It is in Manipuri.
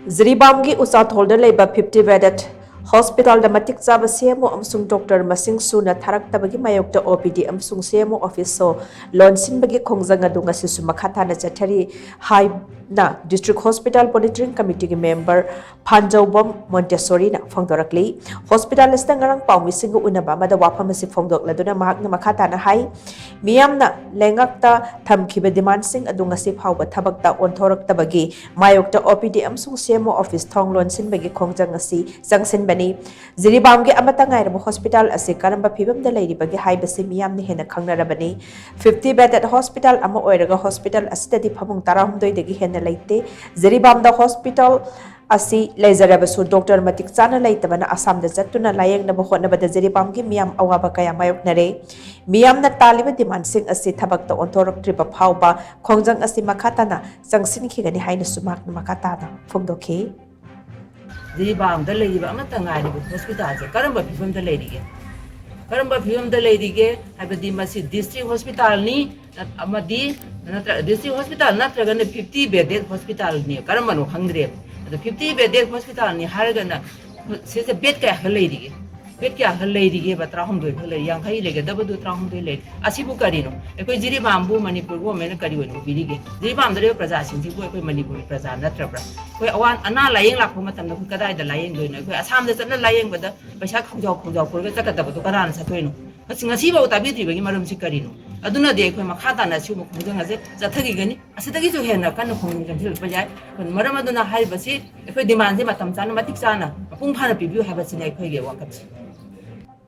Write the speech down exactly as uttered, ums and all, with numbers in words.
ꯖꯤꯔꯤꯕꯥꯝꯒꯤ ꯎꯆꯥꯊꯣꯜꯗ ꯂꯩꯕ fifty bedded hospitalꯗ ꯃꯇꯤꯛ ꯆꯥꯕ CMO ꯑꯃꯁꯨꯡ doctor ꯃꯁꯤꯡ ꯁꯨꯅ ꯊꯥꯔꯛꯇꯕꯒꯤ ꯃꯥꯌꯣꯛꯇ OPD ꯑꯃꯁꯨꯡ CMO office ꯁꯣ ꯂꯣꯟꯁꯤꯟꯕꯒꯤ ꯈꯣꯡꯖꯪ ꯑꯗꯨ ꯉꯁꯤꯁꯨ ꯃꯈꯥ ꯇꯥꯅ ꯆꯠꯊꯔꯤ ꯍꯥꯏꯅ District Hospital Monitoring Committeeꯒꯤ member ꯐꯥꯟꯖꯧꯕꯝ ꯃꯣꯟꯇꯦꯁꯣꯔꯤꯅ ꯐꯣꯡꯗꯣꯔꯛꯂꯤ꯫ Hospital ꯑꯁꯤꯗ ꯉꯔꯥꯡ ꯄꯥꯎꯃꯤꯁꯤꯡꯒ ꯎꯅꯕ ꯑꯃꯗ ꯋꯥꯐꯝ ꯑꯁꯤ ꯐꯣꯡꯗꯣꯛꯂꯗꯨꯅ ꯃꯍꯥꯛꯅ ꯃꯈꯥ ꯇꯥꯅ ꯍꯥꯏ, ꯃꯤꯌꯥꯝꯅ ꯂꯩꯉꯥꯛꯇ ꯊꯝꯈꯤꯕ demandꯁꯤꯡ ꯑꯗꯨ ꯉꯁꯤ ꯐꯥꯎꯕ ꯊꯕꯛꯇ ꯑꯣꯟꯊꯣꯔꯛꯇꯕꯒꯤ ꯃꯥꯌꯣꯛꯇ OPD ꯑꯃꯁꯨꯡ CMO office ꯊꯣꯡ ꯂꯣꯟꯁꯤꯟꯕꯒꯤ ꯈꯣꯡꯖꯪ ꯑꯁꯤ ꯆꯪꯁꯤꯟꯕꯅꯤ꯫ ꯖꯤꯔꯤꯕꯥꯝꯒꯤ ꯑꯃꯠꯇ ꯉꯥꯏꯔꯕ hospital ꯑꯁꯤ ꯀꯔꯝꯕ ꯐꯤꯕꯝꯗ ꯂꯩꯔꯤꯕꯒꯦ ꯍꯥꯏꯕꯁꯤ ꯃꯤꯌꯥꯝꯅ ꯍꯦꯟꯅ ꯈꯪꯅꯔꯕꯅꯤ꯫ Fifty bedded hospital ꯑꯃ ꯑꯣꯏꯔꯒ hospital ꯑꯁꯤꯗꯗꯤ ꯐꯃꯨꯡ ꯇꯔꯥꯍꯨꯝꯗꯣꯏꯗꯒꯤ ꯍꯦꯟꯅ ꯂꯩꯇꯦ꯫ ꯖꯤꯔꯤꯕꯥꯝꯗ hospital ꯑꯁꯤ ꯂꯩꯖꯔꯕꯁꯨ doctor ꯃꯇꯤꯛ ꯆꯥꯅ ꯂꯩꯇꯕꯅ ꯑꯁꯥꯝꯗ ꯆꯠꯇꯨꯅ ꯂꯥꯌꯦꯡꯅꯕ ꯍꯣꯠꯅꯕꯗ ꯖꯤꯔꯤꯕꯥꯝꯒꯤ ꯃꯤꯌꯥꯝ ꯑꯋꯥꯕ ꯀꯌꯥ ꯃꯥꯌꯣꯛꯅꯔꯦ꯫ ꯃꯤꯌꯥꯝꯅ ꯇꯥꯜꯂꯤꯕ demandꯁꯤꯡ ꯑꯁꯤ ꯊꯕꯛꯇ ꯑꯣꯟꯊꯣꯔꯛꯇ꯭ꯔꯤꯕ ꯐꯥꯎꯕ ꯈꯣꯡꯖꯪ ꯑꯁꯤ ꯃꯈꯥ ꯇꯥꯅ ꯆꯪꯁꯤꯟꯈꯤꯒꯅꯤ ꯍꯥꯏꯅꯁꯨ ꯃꯍꯥꯛꯅ ꯃꯈꯥ ꯇꯥꯅ ꯐꯣꯡꯗꯣꯛꯈꯤ꯫ ꯖꯤꯔꯤꯕꯥꯝꯗ ꯂꯩꯔꯤꯕ ꯑꯃꯠꯇ ꯉꯥꯏꯔꯤꯕ hospitalꯁꯦ ꯀꯔꯝꯕ ꯐꯤꯕꯝꯗ ꯂꯩꯔꯤꯒꯦ? ꯀꯔꯝꯕ ꯐꯤꯕꯝꯗ ꯂꯩꯔꯤꯒꯦ ꯍꯥꯏꯕꯗꯤ ꯃꯁꯤ district hospitalꯅꯤ, ꯑꯃꯗꯤ ꯅꯠꯇ꯭ꯔ-, district hospital ꯅꯠꯇ꯭ꯔꯒꯅ fifty bedded hospitalꯅꯤ, ꯀꯔꯝꯕꯅꯣ ꯈꯪꯗ꯭ꯔꯦꯕ꯫ ꯑꯗꯣ fifty bedded hospitalꯅꯤ ꯍꯥꯏꯔꯒꯅ ꯁꯤꯁꯦ bed ꯀꯌꯥ ꯈꯛ ꯂꯩꯔꯤꯒꯦ? Bed ꯀꯌꯥ ꯈꯛ ꯂꯩꯔꯤꯒꯦꯕ? ꯇꯔꯥꯍꯨꯝꯗꯣꯏ ꯈꯛ ꯂꯩꯔꯤ, ꯌꯥꯡꯈꯩ ꯂꯩꯒꯗꯕꯗꯨ ꯇꯔꯥꯍꯨꯝꯗꯣꯏ ꯂꯩꯔꯤ꯫ ꯑꯁꯤꯕꯨ ꯀꯔꯤꯅꯣ? ꯑꯩꯈꯣꯏ ꯖꯤꯔꯤꯕꯥꯝꯕꯨ ꯃꯅꯤꯄꯨꯔ governmentꯅ ꯀꯔꯤ ꯑꯣꯏꯅ ꯎꯕꯤꯔꯤꯒꯦ? ꯖꯤꯔꯤꯕꯥꯝꯗ ꯂꯩꯕ ꯄ꯭ꯔꯖꯥꯁꯤꯡꯁꯤꯕꯨ ꯑꯩꯈꯣꯏ ꯃꯅꯤꯄꯨꯔꯒꯤ ꯄ꯭ꯔꯖꯥ ꯅꯠꯇ꯭ꯔꯕ꯭ꯔꯥ? ꯑꯩꯈꯣꯏ ꯑꯋꯥ ꯑꯅꯥ ꯂꯥꯌꯦꯡ ꯂꯥꯛꯄ ꯃꯇꯝꯗ ꯑꯩꯈꯣꯏ ꯀꯗꯥꯏꯗ ꯂꯥꯌꯦꯡꯗꯣꯏꯅꯣ? ꯑꯩꯈꯣꯏ ꯑꯁꯥꯝꯗ ꯆꯠꯂ ꯂꯥꯌꯦꯡꯕꯗ ꯄꯩꯁꯥ ꯈꯥꯎꯖꯥꯎ ꯈꯥꯎꯖꯥꯎ ꯄꯨꯔꯒ ꯆꯠꯀꯗꯕꯗꯣ ꯀꯅꯥꯅ ꯆꯠꯇꯣꯏꯅꯣ? ꯉꯁꯤ, ꯉꯁꯤꯐꯥꯎ ꯇꯥꯕꯤꯗ꯭ꯔꯤꯕꯒꯤ ꯃꯔꯝꯁꯤ ꯀꯔꯤꯅꯣ? ꯑꯗꯨꯅꯗꯤ ꯑꯩꯈꯣꯏ ꯃꯈꯥ ꯇꯥꯅ ꯑꯁꯤꯒꯨꯝꯕ ꯈꯣꯡꯖꯪ ꯑꯁꯦ ꯆꯠꯊꯈꯤꯒꯅꯤ꯫ ꯑꯁꯤꯗꯒꯤꯁꯨ ꯍꯦꯟꯅ ꯀꯟꯅ ꯈꯣꯡꯖꯪ ꯆꯪꯁꯤꯜꯂꯛꯄ ꯌꯥꯏ꯫ ꯃꯔꯝ ꯑꯗꯨꯅ ꯍꯥꯏꯔꯤꯕꯁꯤ ꯑꯩꯈꯣꯏ demandꯁꯦ ꯃꯇꯝ ꯆꯥꯅ, ꯃꯇꯤꯛ ꯆꯥꯅ, ꯃꯄꯨꯡ ꯐꯥꯅ ꯄꯤꯕꯤꯌꯨ ꯍꯥꯏꯕꯁꯤꯅꯤ ꯑꯩꯈꯣꯏꯒꯤ ꯋꯥꯀꯠꯁꯦ꯫